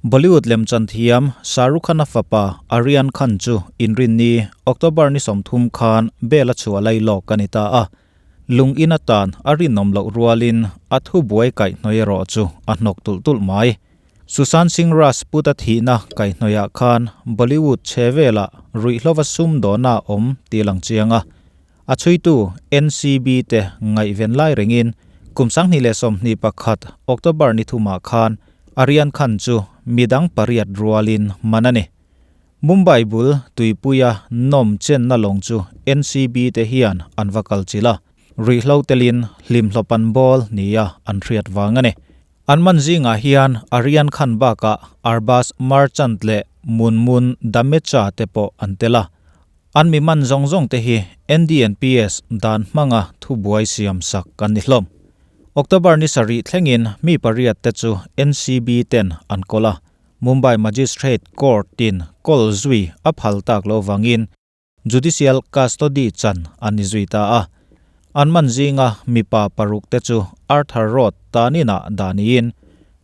Bollywood lemchan thiam Shah Rukh Khan-a fapa Aryan Khan chu Inrinni, October ni 30 khan bail a chhuah lai lawk a ni ta a. Lung in atan a rinawm loh rualin a thu buai kaihhnawih erawh chu a hnawk tulh tulh mai. Sushant Singh Rajput-a thihna kaihhnawihah khan Bollywood chhe velah ruihhlova sumdawhna a awm tih a lang chiang a. A chhuitu NCB te ngaihven lai rengin kum 2021 October ni thumah khan Aryan Khan chu midang pariat rualin man a ni. Mumbai bul tuipuia nawm chenna lawng chu NCB te hian an va kal chilh a, ruihhlo telin hlimhlawp an bawl nia an hriat vang a ni. An man zingah hian Aryan Khan bakah Arbaaz Merchant leh Munmun Damecha te pawh an tel a. An mi man zawng zawng te hi NDNPS dan hmanga thubuai siam sak an ni hlawm. October ni sarih thlengin mi pariat te chu NCB ten an kawl a, Mumbai Magistrate Court in kawl zui a phal tak loh vangin Judicial Custody chan an ni zui ta a. An man zinga mipa paruk te chu Arthur Road taninah dah niin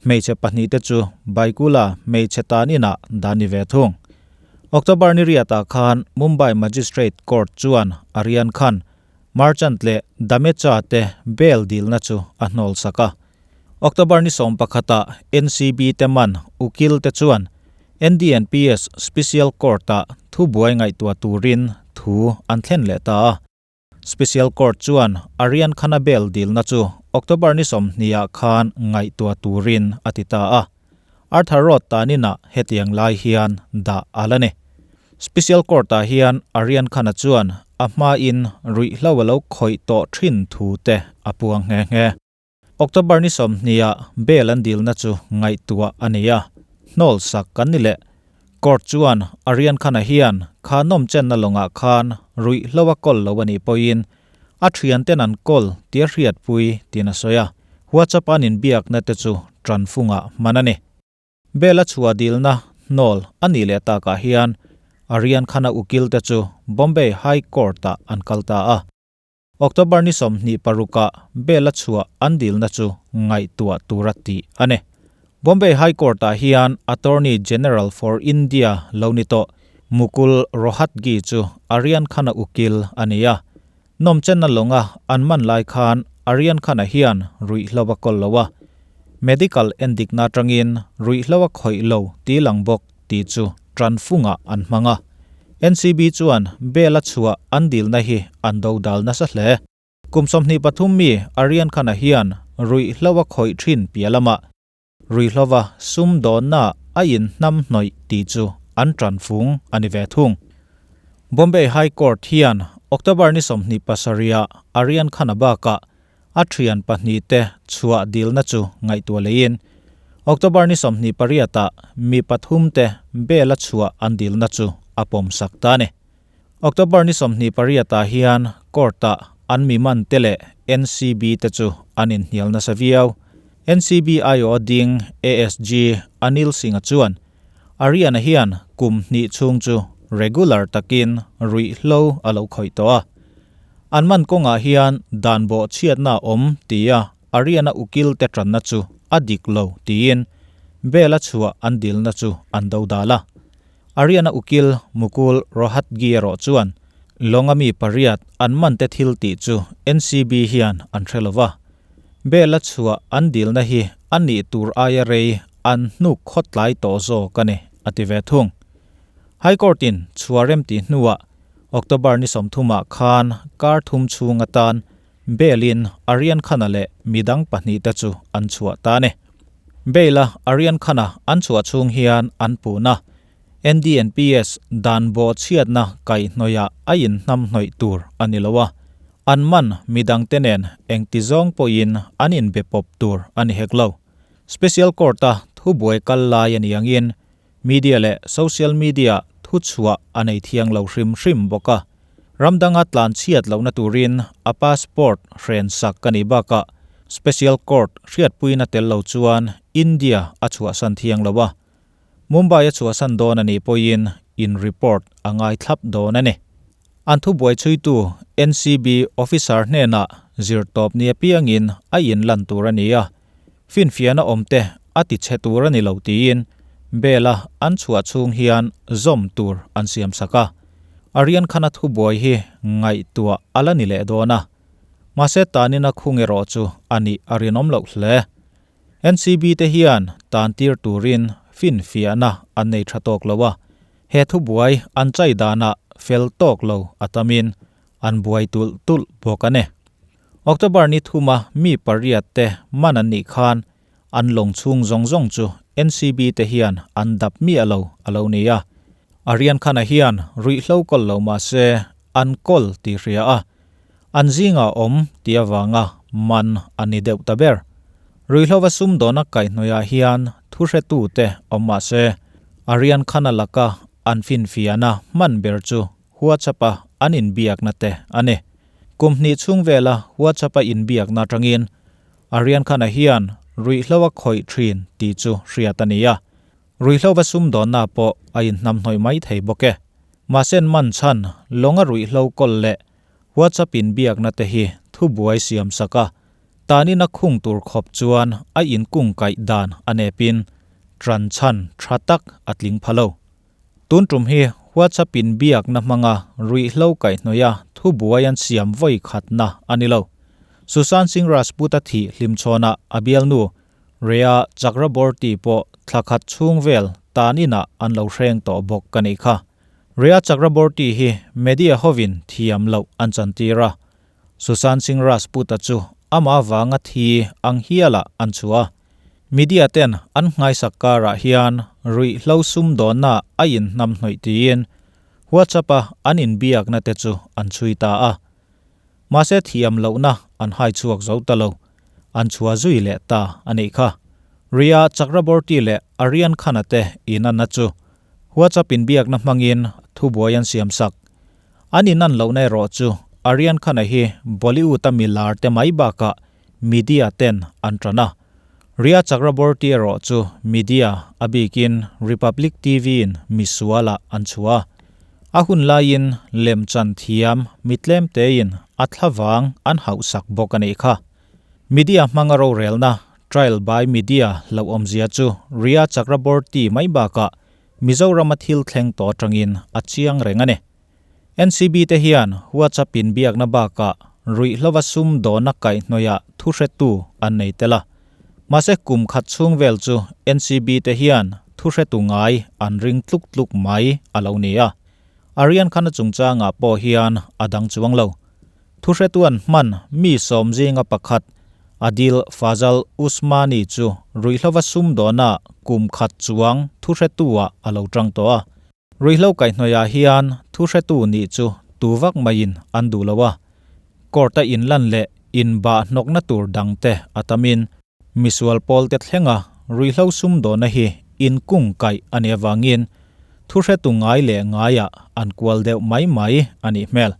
hmeichhe pahnih te chu Byculla hmeichhe taninah dah ni ve thung. October ni riatah khan Mumbai Magistrate Court chuan Aryan Khan, Merchant leh Damecha te bail dilna chu a hnawl sak a. October ni 11ah NCB te man ukil te chuan NDNPS Special Court-ah thubuai ngaihtuah turin thu an thlen leh ta a. Special Court chuan Aryan Khan-a bail dilna chu October ni 20ah khan ngaihtuah turin a ti ta a. Arthur Road taninah hetiang lai hian dah a la ni. Special Court-ah hian Aryan Khan-a chuan a hmain ruihhlo a lo khawih tawh thin thu te a puang nghe nghe. October ni 20ah bail an dilna chu ngaihtuah a ni a, hnawl sak kan ni leh. Court chuan Aryan Khan-a hian kha nawm chenna lawngah khan ruihhlo a kawl lo a nih pawhin a thianten an kawl tia hriatpui tiin a sawi a, WhatsApp an inbiakna te chu tanfungah hman a ni. Bail a chhuah dilna hnawl a nih leh takah hian Aryan Khan-a ukil te chu Bombay High Court-ah an kal ta a. October ni 26ah bail a chhuah an dilna chu ngaihtuah tura tih a ni. Bombay High Court-ah hian Attorney General for India lo ni tawh Mukul Rohatgi chu Aryan Khan-a ukil a ni a. Nawmchenna lawnga an man lai khan Aryan Khan-a hian ruihhlo a kawl lo a. Medical endikna atangin ruihhlo a khawih lo tih lang bawk tih chu tanfungah an hmang a. NCB chuan bail a chhuah an dilna hi an do dal nasa hle. Kum 23 mi Aryan Khan-a hian ruihhlo a khawih thin piah lamah ruihhlova sumdawnna a inhnam hnawih tih chu an tanfung a ni ve thung. Bombay High Court hian October ni 27ah Aryan Khan-a bakah a thian pahnih te chhuah dilna chu ngaihtuah leiin October ni 28ah mi pathum te bail a chhuah an dilna chu a pawm sak ta a ni. October ni 28ah hian court-ah an mi man te leh NCB te chu an inhnial nasa viau. NCB aiawh a ding ASG Anil Singh-a chuan Aryan-a hian kum hnih chhung chu regular takin ruihhlo a lo khawih tawh a. An man kawngah hian dan bawh chhiatna a awm tia Aryan-a ukil te tanna chu a dik lo tiin bail a chhuah an dilna chu an do dal a. Aryan-a ukil Mukul Rohatgi erawh chuan lawnga mi pariat an man te thil tih chu NCB hian an hre lova. Bail a chhuah an dilna hi a nih tur aia rei an hnuk khawtlai tawh zawk a ni, a ti ve thung. High Court-in chhuah rem tih hnuah October ni 30ah khan kar thum chhung atan bail-in Aryan Khan-a leh midang pahnih te chu an chhuah ta a ni. Bail-a Aryan Khan-a an chhuah chhung hian an puhna NDNPS dan bawh chhiatna kaihhnawihah a inhnam hnawih tur a ni lo a, an man midang te nen engti zawng pawhin an inbe pawp tur a ni hek lo. Special Court-a thubuai kal lai a ni angin media leh social media thu chhuah a nei thiang lo hrim hrim bawk a. Ram danga tlan chhiat lohna turin a passport hren sak a nih bakah Special Court hriatpuina tel lo chuan India a chhuahsan thiang lo a. Mumbai a chhuahsan dawn a nih pawhin in report a ngai thlap dawn a ni. An thubuai chhuitu NCB officer hnenah zirtawp ni apiangin a inlan tur a ni a, finfiahna awmte a ti chhe tur a ni lo tiin Bail-a an chhuah chhung hian zawm tur an siam sak a. Aryan Khan-a thubuai hi ngaihtuah a la ni leh dawn a. Mahse tanina khung erawh chu a nih a rinawm loh hle. NCB te hian tan tir turin finfiahna an nei tha tawk lo a, he thubuai an chai danah fel tawk lo a tamin an buai tulh tulh bawk a ni. October ni thuma mi pariat te man an nih khan an lawng chhung zawng zawng chu NCB te hian an dap miah lo a lo ni a. Aryan Khan-a hian ruihhlo kawl lo mah se an kawl tih hria a, An zingah awm tih avanga man a ni deuh ta ber. Ruihhlova sumdawna kaihhnawihah hian thuhretute awm mah se, Aryan Khan-a laka an finfiahna hman ber chu WhatsApp-a an inbiakna te a ni. Kum hnih chhung vela WhatsApp-a inbiakna atangin Aryan Khan-a hian ruihhlo a khawih thin tih chu hriat a ni a. Ruihhlova sumdawnna pawh a inhnamhnawih mai thei bawk e. Mahse an man chhan lawnga ruihhlo kawl leh WhatsApp inbiakna te hi thubuai siam sak a, tanin a khung tur khawp chuan a inkung kaih dan a nepin tran chhan tha tak a tling pha lo. Tun tum hi WhatsApp inbiakna hmanga ruihhlo kaihhnawih a thubuai an siam vawi khatna a ni lo. Sushant Singh Rajput a thih hlimchhawnah a bialnu Rhea Chakraborty pawh thla khat chhung vel tan inah an lo hreng tawh bawk ka nih kha. Rhea Chakraborty hi media hovin thiam loh an chantir a, Sushant Singh Rajput-a chu amah vanga thi ang hialah an chhuah a. Media ten an nghaisak karah hian ruihhlo sumdawnna a inhnamhnawih tiin WhatsApp-a an inbiakna te chu an chhui ta a. Mahse thiam lohna an hai chhuak zo ta lo, an chhuah zui leh ta a nih kha. Rhea Chakraborty leh Aryan Khan-a te inanna chu WhatsApp inbiakna hmangin thubuai an siam sak. An inan lohna erawh chu Aryan Khan-a hi Bollywood-a milar te mai bakah media ten an tan a. Rhea Chakraborty erawh chu media a bikin Republic TV-in misualah an chhuah a. A hun laiin lemchan thiam mi tlem tein a thlavang an hauhsak bawk a nih kha. Media hmanga rorelna, trial by media, hlauhawmzia chu Rhea Chakraborty mai bakah Mizorama thil thleng tawh atangin a chiang reng a ni. NCB te hian WhatsApp inbiakna bakah ruihhlova sum dawna kaihhnawihah thuhretu an nei tel a. Mahse kum khat chhung vel chu NCB te hian thuhretu ngai an ring tluk tluk mai a lo ni a. Aryan Khan-a chungchangah pawh hian a dang chuang lo. Thuhretuan hman mi sawm zinga pakhat Adil Fazal Usmani chu ruihhlova sumdawna kum khat chuang thuhretu-ah a lo tang tawh a. Ruihhlo kaihhnawihah hian thuhretu nih chu tu vak maiin an duh lo a. Court-a inlan leh inbah hnawkna tur dangte a tamin misual pawlte thlenga ruihhlo sumdawna hi inkung kaih a nih avangin thuhretu ngai leh ngaiah an kual deuh mai mai a nih hmel.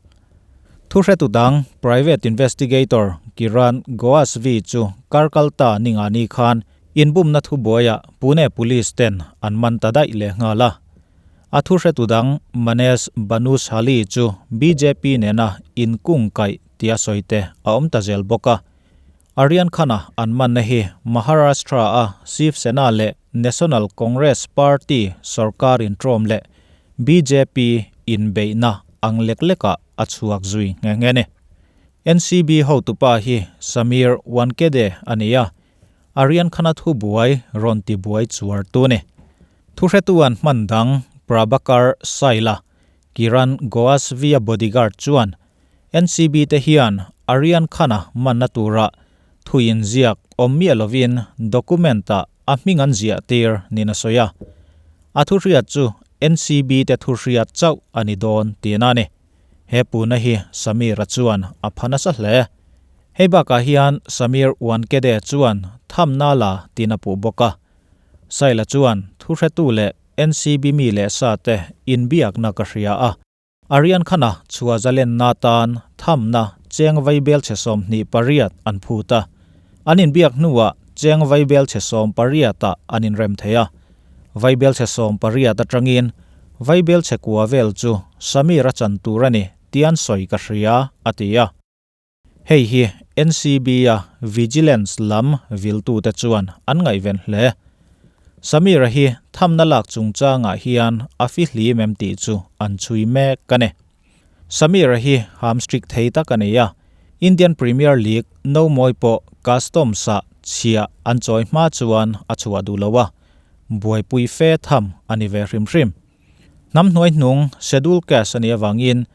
Thuhretu dang Private Investigator Kiran Goasvi chu Karkalta Ningani khan inbumna thubuaiah Pune Police ten an man ta daih leh nghal a. A thuhretu dang Manesh Bhanushali chu bjp nena inkung kaih tia sawi te a awm ta zel bawk a. Aryan Khan-a an manna hi Maharashtra-a Shiv Sena leh National Congress Party sorkar intrawm leh bjp inbeihna ang lek lekah a chhuak zui nghe nghe a ni. NCB hotupa hi Sameer Wankhede a ni a, Aryan Khan-a thubuai rawn tibuai chuar tu a ni. Thuhretu an hman dang Prabhakar Saila, Kiran Goasvi-a bodyguard chuan NCB te hian Aryan Khan-a manna tura thu inziak awm miah lovin document-ah a hming an ziah tir niin a sawi a. A thuhriat chu NCB te thuhriat chauh a ni dawn tihna a ni. He puna hi Sameer-a chuan a pha nasa hle. Hei bakah hian Sameer Wankhede chuan thamna la tiin a puh bawk a. Saila chuan thuhretu leh NCB mi leh sa te inbiakna ka hria a. Aryan Khan-a chhuah zalenna tan thamna cheng vaibel chhe 28 an phut a. An inbiak hnuah cheng vaibel chhe 18-ah an inrem thei a. Vaibel chhe 18 atangin vaibel chhe kua vel chu Sameer a chan tur a ni tih an sawi ka hria, a ti a. Hei hi NCB-a Vigilance lam viltute chuan an ngaihven hle. Samir-a hi thamna lak chungchangah hian a fihlim em tih chu an chhui mek a ni. Samir-a hi hamstrik thei tak a nei a, Indian Premier League no mawi pawh customs-ah chhiah an chawi hma chuan a chhuah duh lo a, buaipui fe tham a ni ve hrim hrim. Hnam hnuai hnung schedule caste a nih avangin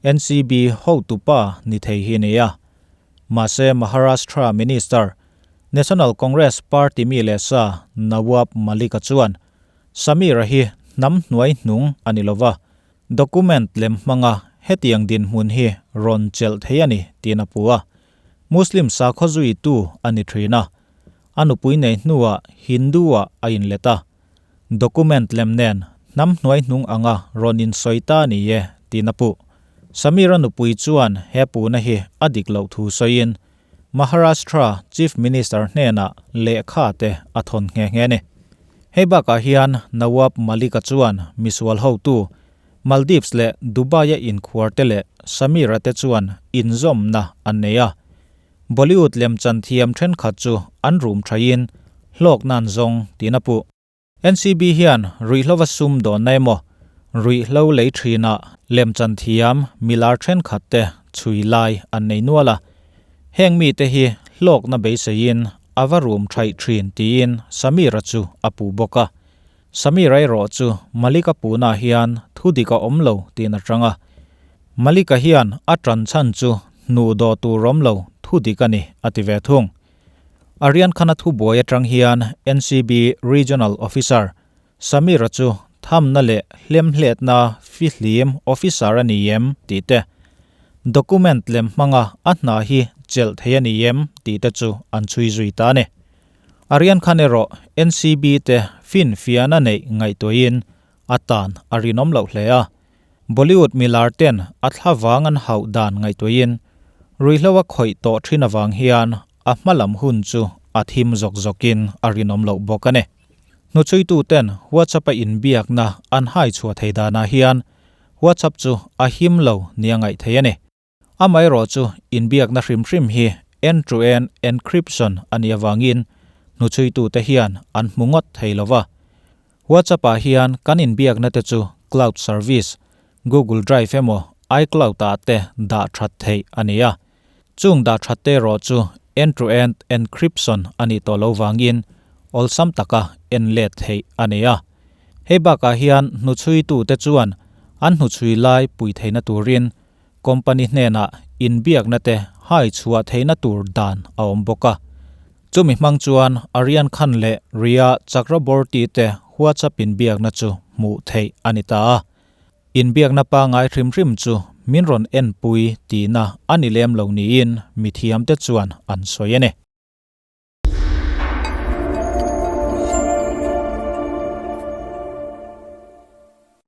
NCB hotupa ni thei hi a ni a. Mahse Maharashtra Minister, National Congress Party mi leh sa Nawab Malik-a chuan Samir-a hi hnam hnuai hnung a ni lova, document lem hmanga hetiang dinhmun hi rawn chelh thei a ni tiin a pu a. Muslim sakhaw zuitu a ni thin a, a nupui nei hnuah Hindu-ah a inlet a. Document lem nen hnam hnuai hnung anga rawn insawi ta ni e tiin a puh. Samira nupui chuan he puhna hi a dik loh thu sawiin Maharashtra Chief Minister hnenah lehkha te a thawn nghe nghe a ni. Hei bakah hian Nawab Malik-a chuan misual hotu Maldives leh Dubai-a inkhuar te leh Samira te chuan inzawmna an nei a. Bollywood lemchan thiam thenkhat chu an rum thaiin hlawk nan zawng tiin a puh. NCB hian ruihhlova sum dawnna emaw ruihhlo lei thinah lemchan thiam milar thenkhat te chhui lai an nei nual a. Heng mite hi hlawkna beiseiin a va rum thaih thin tiin Samira chu a puh bawk a. Samira erawh chu Malika puhna hian thu dik a awm lo tiin a chang a. Malika hian a tan chhan chu hnuh dawh tur awm lo thu dik a ni a ti ve thung. Aryan Khan-a thubuai atang hian NCB Regional Officer Samir-a chu thamna leh hlemhletna fihlim officer a ni em tih te, document lem hmanga a hna hi chelh thei a ni em tih te chu an chhui zui ta a ni. Aryan Khan erawh NCB te finfiahna neih ngaihtuahin a tan a rinawm loh hle a. Bollywood milar ten a thla vang an hauh dan ngaihtuahin ruihhlo a khawih tawh thin avang hian a hma lam hun chu a thim zawk zawkin a rinawm loh bawk a ni. Hnuchhuitu ten WhatsApp a inbiakna an hai chhuah thei danah hian WhatsApp chu a him lo nia ngaih theih a ni. Amaherawh chu inbiakna hrim hrim hi end-to-end encryption a nih avangin hnuchhuitute hian an hmu ngawt thei lo va. WhatsApp-ah hian kan inbiakna te chu cloud service, Google Drive emaw iCloud-ah te dah that theih a ni a. Chung dah that te erawh chu end-to-end encryption a nih tawh lo vangin awlsam taka en let theih a ni a. Hei bakah hian hnuchhuitute chuan an hnuchhui lai pui theihna turin Company hnenah inbiakna te hai chhuah theihna tur dan a awm bawk a. Chumi hmang chuan Aryan Khan leh Rhea Chakraborty te WhatsApp inbiakna chu hmuh theih a ni ta a. Inbiakna pangngai hrim hrim chu min rawn enpui tihna a ni lem lo niin mithiamte chuan an sawi a ni.